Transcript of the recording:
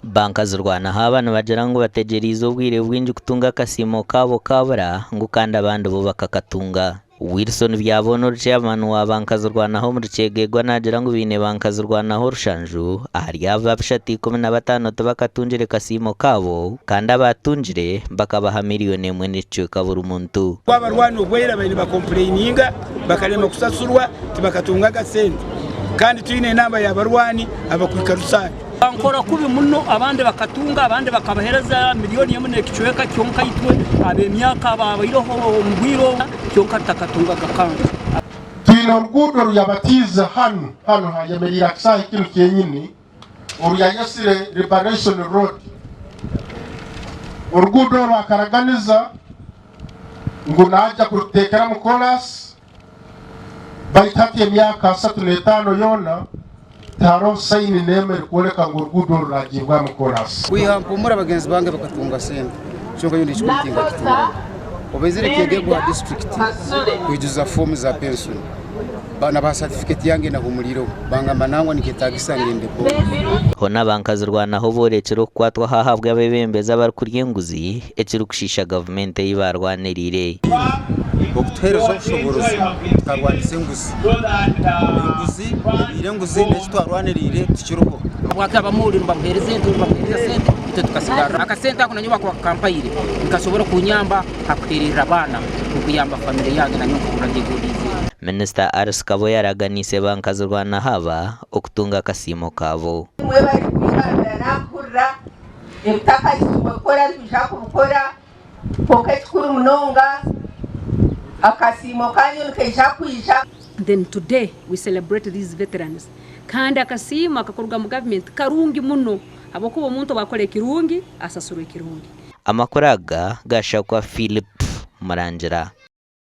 Bankazirwanaho aba nibagira ngu bategyereize obwire bwingi kutunga akasiimo kaabo kabura ngu kandi abandi bo bakakatunga. Wilson Byabona ori chairman wa Bankazirwanaho omuri Kyegegwa naagira ngu baine bankazirwanaho rushanju ahari abo abishatu 15 tibakatungire kasiimo kaabo kandi abaatungire bakabaha miriyoni emwe n'ekicweka buri muntu. Ku abarwani obwaira babaire nibakompureininga bakarema kusasurwa tibakatunga akasente kandi twine enamba y'abarwani abakuhika rusanju. Bankora kubi muno, abandi bakatunga, abandi bakabahereza milioni emwe n'ekicweka, kyonka itwe ab'emyaka abaabaireho omu bwire obu kyonka tutakatungaga kantu. Twine oruguudo oruyabatiize hanu, hanu hayemereire aha kisaahe kinu kyenyini, oruyayesire Liberation Road. Oruguudo oru akaraganiza ngu naija kuruteekeramu koraasi, Baitu hati emyaka 35 yoona, tiharoho sayini n'emwe erikwoleka ngu oruguudo oru ruragiibwamu koraasi. Kwiha mpumura bagenzi bange bakatunga sente kyonka nyowe nikikuru tinkakitungaga. Obaizire Kyegegwa ha disiturikiti kwijuza foomu za pensoni nabaha satifiketi yange nahumuliireho bangamba nangwa nikyetagisa ngende boodi. Hoona bankazirwanaho boorekire okukwatwaho ahabw'abeebembezi abarikurya enguzi ekirikushiisha gavumenti ei baarwaniriire. Okutuheereza obushoboorozi tukarwanisa enguzi. Enguzi ebaire enguzi n'eki twarwaniriire tikiriho. Habwaki abamuhurire nibamuheereza ente, nibamuheereza sente itwe tukasigarra. Akasente ako nanyowe bakuba bakampaire nikasobora kunyamba ha kuheererra abaana n'okuyamba famire yange nanyowe nkahurra nyegondiize. Minisita Alice Kaboyo araganiise ba nkazirwanaho aba okutunga akasiimo kaabo. Mwebare kungambira nakuhurira Ebitakahikirwe kukora nitwija kubikora, kwonka ekikuru munonga akasiimo kanyu nikaija kwija. Then today we celebrate these veterans kandi akasiimo akakuruga mu government karungi muno habwokuba omuntu obu akora ekirungi asasurwa ekirungi. Amakuru aga gashakwa Philip Murangira.